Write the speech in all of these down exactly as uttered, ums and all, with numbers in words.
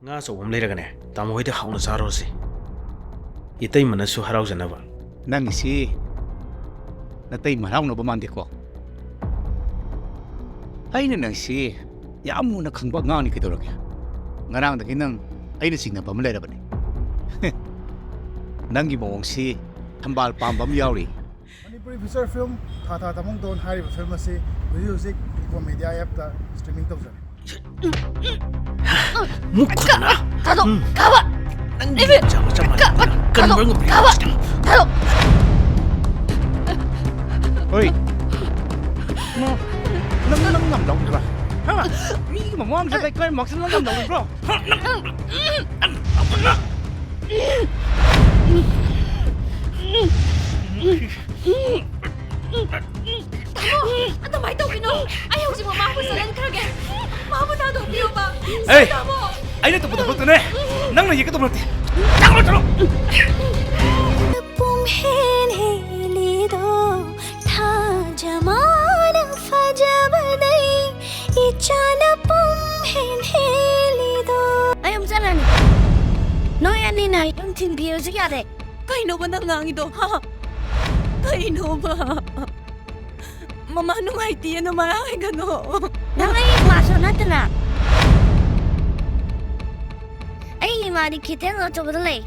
ꯉꯥ ꯑꯆꯧꯕ ꯑꯃ ꯂꯩꯔꯒꯅꯦ, ꯇꯥꯃꯣ ꯍꯣꯏꯗ ꯍꯥꯎꯅ ꯆꯥꯔꯨꯔꯁꯤ꯫ ꯏꯇꯩꯃꯅꯁꯨ ꯍꯔꯥꯎꯖꯅꯕ꯫ ꯅꯪꯒꯤꯁꯤ ꯅꯇꯩꯃ ꯍꯔꯥꯎꯅꯕ ꯃꯥꯟꯗꯦꯀꯣ? ꯑꯩꯅ ꯅꯪꯁꯤ ꯌꯥꯝ ꯃꯨꯟꯅ ꯈꯪꯕ ꯑꯉꯥꯡꯅꯤ ꯀꯩꯗꯧꯔꯒꯦ? ꯉꯔꯥꯡꯗꯒꯤ ꯅꯪ ꯑꯩꯅ ꯆꯤꯡꯅꯕ ꯑꯃ ꯂꯩꯔꯕꯅꯤ꯫ ꯅꯪꯒꯤ ꯃꯑꯣꯡꯁꯤ ꯊꯝꯕꯥꯜ ꯄꯥꯝꯕ ꯑꯃ ꯌꯥꯎꯔꯤ꯫ ꯃꯅꯤꯄꯨꯔꯤ ꯐꯤꯆꯔ ꯐꯤꯂꯝ ꯊꯥ ꯊꯥ ꯊꯥꯃꯨꯡꯗꯣꯟ ꯍꯥꯏꯔꯤꯕ ꯐꯤꯂꯝ ꯑꯁꯤ ꯍꯧꯖꯤꯛ ꯍꯧꯖꯤꯛ ꯏꯀꯣ ꯃꯦꯗꯤꯌꯥ ꯑꯦꯞꯇ ꯁ꯭ꯇ꯭ꯔꯤꯃꯤꯡ ꯇꯧꯖꯔꯤ꯫ ꯃꯨꯛ ꯈꯨꯗꯅ꯫ ꯊꯥꯗꯣꯛ! ꯎꯝ꯫ ꯀꯥꯕ! ꯅꯪꯒꯤ ꯏꯕꯦ! ꯌꯥꯝ ꯆꯞ ꯃꯥꯟꯅꯩ꯫ ꯀꯥꯕ! ꯀꯟꯕ ꯊꯥꯗꯣꯛ! ꯉꯝꯗ꯭ꯔꯤ ꯀꯥꯕ! ꯍꯧꯖꯤꯛꯇꯤ꯫ ꯊꯥꯗꯣꯛ! ꯍꯣꯏ꯫ ꯅꯪ, ꯅꯪ ꯉꯝꯗꯧꯔꯤꯕ꯭ꯔꯥ? ꯍꯥ? ꯃꯤꯒꯤ ꯃꯃꯥꯡꯁꯤꯗ ꯏꯀꯥꯏ ꯃꯥꯡꯁꯤꯜꯂ ꯉꯝꯗꯧꯔꯤꯕ꯭ꯔꯣ? ꯍꯥ? ꯇꯥꯃꯣ, ꯑꯗꯨꯃꯥꯏꯅ ꯇꯧꯕꯤꯅꯣ꯫ ꯑꯩ ꯍꯧꯖꯤꯛꯃꯛ ꯃꯥꯕꯨ ꯆꯠꯍꯟꯈ꯭ꯔꯒꯦ꯫ ꯃꯥꯕꯨ ꯊꯥꯗꯣꯛꯄꯤꯌꯣꯕ꯫ ꯑꯦ! ꯇꯥꯃꯣ! ꯑꯩꯅ ꯇꯧꯕ ꯊꯕꯛꯇꯨꯅꯦ ꯅꯪꯅ ꯌꯦꯛꯀꯗꯧꯕ ꯅꯠꯇꯦ꯫ ꯆꯠꯂꯣ, ꯆꯠꯂꯣ! ꯄꯨꯝꯍꯦꯟ ꯍꯦꯜꯂꯤꯗꯣ ꯊꯥꯖꯃꯥꯅ ꯐꯖꯕꯗꯩ ꯏꯆꯥꯅ ꯄꯨꯝꯍꯦꯟ ꯍꯦꯜꯂꯤꯗꯣ꯫ ꯑꯩ ꯑꯃꯨꯛ ꯆꯠꯂꯅꯤ꯫ ꯅꯣꯏ ꯑꯅꯤꯅ ꯑꯩ ꯑꯗꯨꯝ ꯊꯤꯟꯕꯤꯔꯁꯨ ꯌꯥꯔꯦ꯫ ꯀꯩꯅꯣꯕ ꯅꯪ ꯉꯥꯡꯉꯤꯗꯣ, ꯍꯥ? ꯀꯩꯅꯣꯕ? ꯃꯃꯥ ꯅꯨꯡꯉꯥꯏꯇꯦꯅ ꯃꯔꯥ ꯍꯥꯏꯒꯅꯣ꯫ ꯅꯪ ꯑꯩ ꯏꯃꯥꯁꯨ ꯅꯠꯇꯅ꯫ ꯑꯩ ꯏꯃꯥꯗꯤ ꯀꯩꯊꯦꯜ ꯑꯆꯧꯕꯗ ꯂꯩ꯫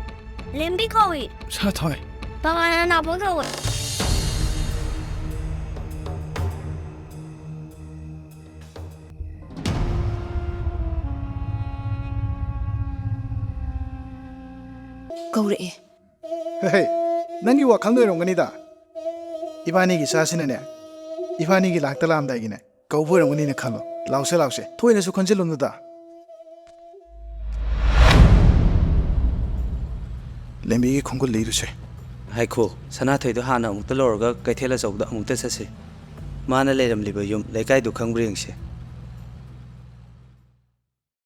ꯂꯦꯝꯕꯤ ꯀꯧꯏ꯫ ꯁꯥ ꯊꯣꯏ꯫ ꯄꯥꯄꯥꯅ ꯅꯥꯕꯣꯛ ꯀꯧꯏ꯫ ꯀꯧꯔꯛꯑꯦ꯫ ꯍꯦ, ꯅꯪꯒꯤ ꯋꯥꯈꯜꯗ ꯑꯣꯏꯔꯝꯒꯅꯤꯗ꯫ ꯏꯕꯥꯅꯤꯒꯤ ꯏꯆꯥꯁꯤꯅꯅꯦ, ꯏꯕꯥꯅꯤꯒꯤ ꯂꯥꯛꯇ ꯂꯥꯛꯑꯝꯗꯥꯏꯒꯤꯅꯦ, ꯀꯧꯕ ꯑꯣꯏꯔꯝꯒꯅꯤꯅ ꯈꯜꯂꯣ꯫ ꯂꯥꯎꯁꯦ, ꯂꯥꯎꯁꯦ꯫ ꯊꯣꯏꯅꯁꯨ ꯈꯟꯖꯤꯜꯂꯨꯅꯨꯗ꯫ ꯂꯦꯝꯕꯤꯒꯤ ꯈꯣꯡꯒꯨꯜ ꯂꯤꯔꯨꯁꯦ꯫ ꯍꯥꯏꯈꯣ, ꯁꯅꯥꯊꯣꯏꯗꯣ ꯍꯥꯟꯅ ꯑꯃꯨꯛꯇ ꯂꯧꯔꯒ ꯀꯩꯊꯦꯜ ꯑꯆꯧꯕꯗ ꯑꯃꯨꯛꯇ ꯆꯠꯁꯤ꯫ ꯃꯥꯅ ꯂꯩꯔꯝꯂꯤꯕ ꯌꯨꯝ ꯂꯩꯀꯥꯏꯗꯨ ꯈꯪꯕ꯭ꯔꯥ ꯌꯦꯡꯁꯤ꯫